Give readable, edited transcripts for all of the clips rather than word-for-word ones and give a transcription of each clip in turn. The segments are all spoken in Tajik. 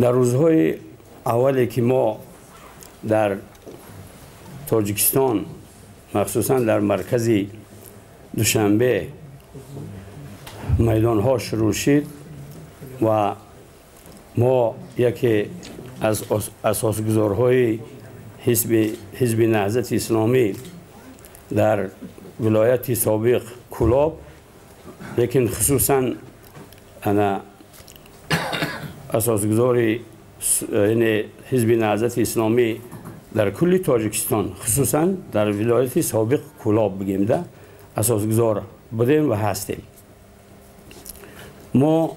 Дар рӯзҳои аввале ки мо дар Тоҷикистон, махсусан дар маркази Душанбе, майдонҳо шурӯъ шид ва мо яке аз асосгузорҳои ҳизби Наҳзати Исломӣ дар вилояти собиқ Кӯлоб, лекин хусусан ана асосгузори ҳизби Наҳзати Исломӣ дар кулли Тоҷикистон, хусусан дар вилояти собиқ Кӯлоб бигем, да асосгузор будем ва ҳастем. Мо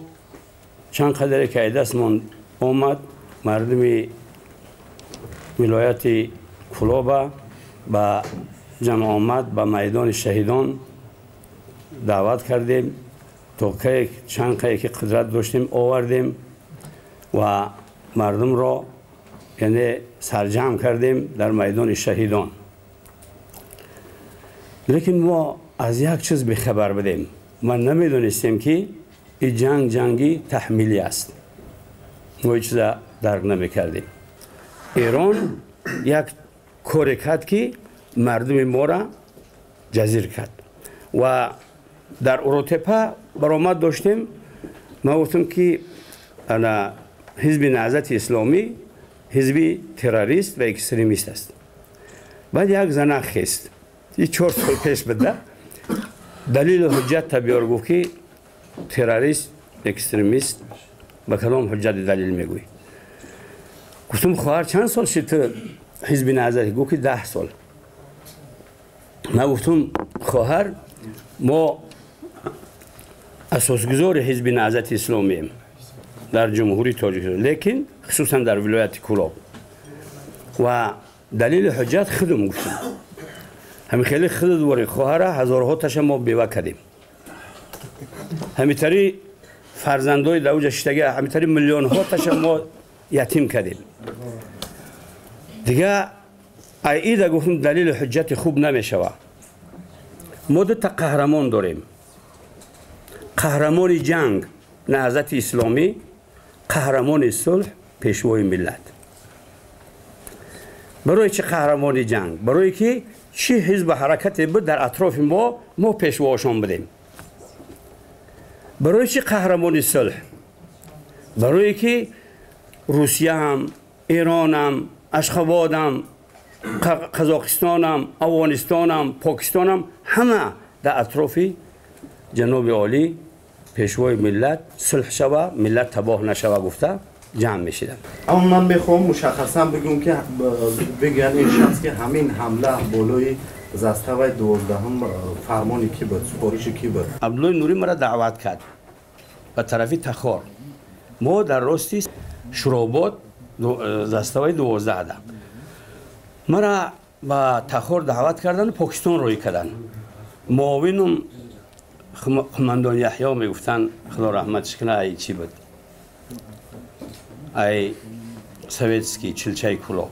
чанд қадаре ки дастмон омад, мардуми вилояти Кӯлоба ба ҷамъомад ба майдони шаҳидон даъват кардем, то чанд қае ки қудрат доштем овардем ва мардумро яъне сарҷамъ кардем дар майдони шаҳидон. Лекин мо аз як чиз бехабар будем. Ма намедонистем ки ин ҷанг ҷанги таҳмилӣ аст. Мо ҳеҷ чиза дарк намекардем. Эрон як коре кард ки мардуми моро ҷазир кард ва дар Уротепа баромад доштем. Ман гуфтам ки ана ҳизби Наҳзати Исломӣ ҳизби террорист ва экстремист аст. Баъд як зана хест, и 4 сол пеш буда, далилу ҳуҷҷат биёр, гуфт ки террорист, экстремист ба кадом ҳуҷҷати далил мегӯӣ? Гуфтам хоҳар, чанд сол шид ту ҳизби Наҳзат? Гуфт ки 10 сол. Ман гуфтам хоҳар, мо асосгузори ҳизби Наҳзати Исломием дар Ҷумҳурии Тоҷикистон, лекин хусусан дар вилояти Кӯлоб, ва далили ҳуҷҷат худум гуфтам. Ҳамин хеле худут вори хоҳара ҳазорҳо таша мо бева кардем, ҳамитари фарзандои давҷа шиштага, ҳамитари миллионҳо таша мо ятим кардем. Дига айида гуфтам далили ҳуҷҷати хуб намешава. Мо дута қаҳрамон дорем: қаҳрамони ҷанг Наҳзати Исломӣ, қаҳрамони сулҳ Пешвои миллат. Барои чӣ қаҳрамони ҷанг? Барое ки чӣ ҳизбу ҳаракате буд дар атрофи мо, мо пешвоошон будем. Барои чӣ қаҳрамони сулҳ? Барое ки Русияам, Эронам, Ашхободам, Қазоқистонам, Афғонистонам, Покистонам ҳама дар атрофи ҷаноби олӣ Пешвои миллат сулҳ шава, миллат табоҳ нашава гуфта ҷамъ мешиданд. Аммо ман мехоҳам мушаххасан бигӯям ки бигӯянд ин шахс ки ҳамин ҳамла болои заставаи 12-ум фармони кӣ буд, супориши кӣ буд? Абдуллои Нурӣ маро даъват кард ба тарафи Тахор. Мо дар рости Шуробод заставаи 12 да маро ба Тахор даъват карданду Покистон роҳӣ карданд. Муовинум қумандон Яҳё мегуфтанд, худо раҳматш кунад, ай чӣ буд, ай советский чилчаи Кӯлоб,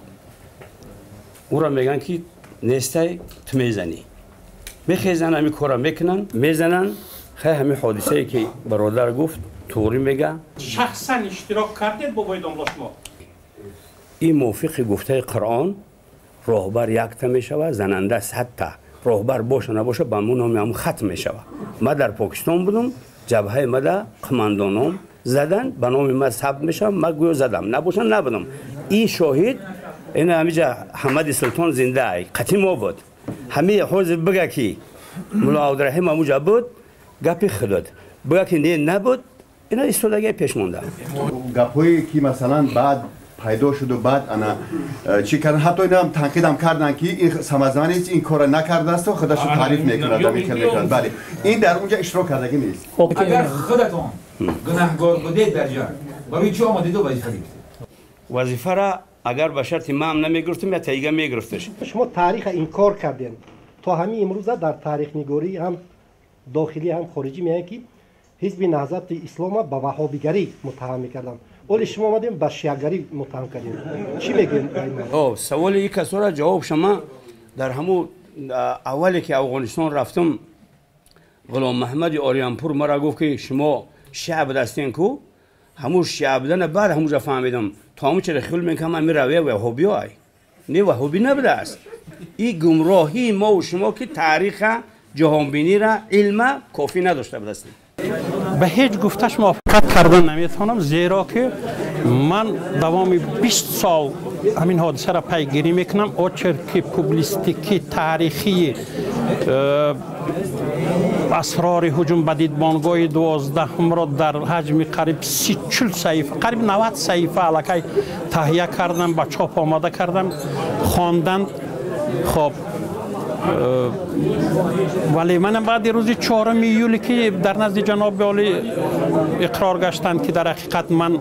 ӯро мегӯянд ки нестай, ту мезанӣ. Мехезанд, ҳамин корро мекунанд, мезананд. Хай, ҳамин ҳодисае ки бародар гуфт туғрӣ мега. Шахсан иштирок кардед, бобои домло, шумо? Ин мувофиқи гуфтаи Қуръон роҳбар якта мешавад, зананда 100-та. Роҳбар боша набоша, ба мо номи ҳамун хатм мешавад. Ман дар Покистон будум, ҷабҳаи мада қумандоном задан, ба номи ман сабт мешавад, ман гӯё задам, набошам набудам. Ин шоҳид ина ҳамиҷа Ҳамади Султон зинда ай қатъи мо буд. Ҳами ҳозир бига ки Мулло Абдураҳим ҳамуҷа буд, гапи худод. Бига ки не, набуд, ина истодаги пеш монда. Гапҳое ки масалан баъд пайдо шуду баъд ана чӣ кардан, ҳатто инам танқидам карданд ки ин самозванец ин корро накардаасту худашо таъриф мекунад, ҳамин хел мекунад. Бале, ин дар унҷа иштирок кардагӣ нест. Агар худатон гунаҳгор будед дар ҷанг, барои чӣ омадеду вазифа гирифтед? Вазифара агар ба шарти ман намегирифтам, я таига мегирифташ. Шумо таъриха инкор кардем. То ҳамин имрӯза дар таърихнигорӣ ҳам дохилӣ ҳам хориҷӣ меянд ки ҳизби Наҳзати Ислома ба ваҳобигарӣ муттаҳам мекарданд. Оли шумо омадем, ба шиагарӣ муттаҳам кардем. Чӣ мегӯем? Саволи ин касора ҷавоб шама дар ҳамун аввале ки Афғонистон рафтам, Ғулом Маҳмади Ориянпур мара гуфт ки шумо шиа будастен ку, Ҳамун шиа будана баъд ҳамунҷа фаҳмидам. То ҳамун чиро хиёл мекунам, ҳамин равия ваҳобиҳо. Не, ваҳобӣ набудааст. Ин гумроҳии мо ва шумо ки таъриха, ҷаҳонбиниро, илма кофӣ надошта будастем. Ба ҳеҷ гуфташ мувофиқат кардан наметавонам, зеро ки ман давоми 20 сол ҳамин ҳодисаро пайгирӣ мекунам. Очерки публистикӣ, таърихии асрори ҳуҷум ба дидбонгоҳи 12-ро дар ҳаҷми қариб 30-40 саҳифа, қариб 90 саҳифа аллакай таҳия кардам, ба чоп омода кардам, хонданд. Хоб, вале манам баъди рӯзи 4 июле ки дар назди ҷаноби олӣ иқрор гаштанд, ки дар ҳақиқат ман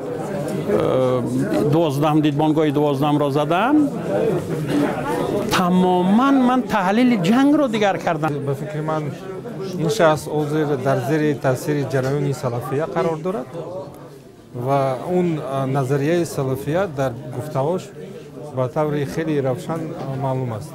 12 дидбонгоҳи 12-ро задам, тамоман ман таҳлили ҷангро дигар кардам. Ба фикри ман, ин шахс ҳозир дар зери таъсири ҷараёни салафия қарор дорад ва он назарияи салафия дар гуфтаҳош ба таври хеле равшан маълум аст.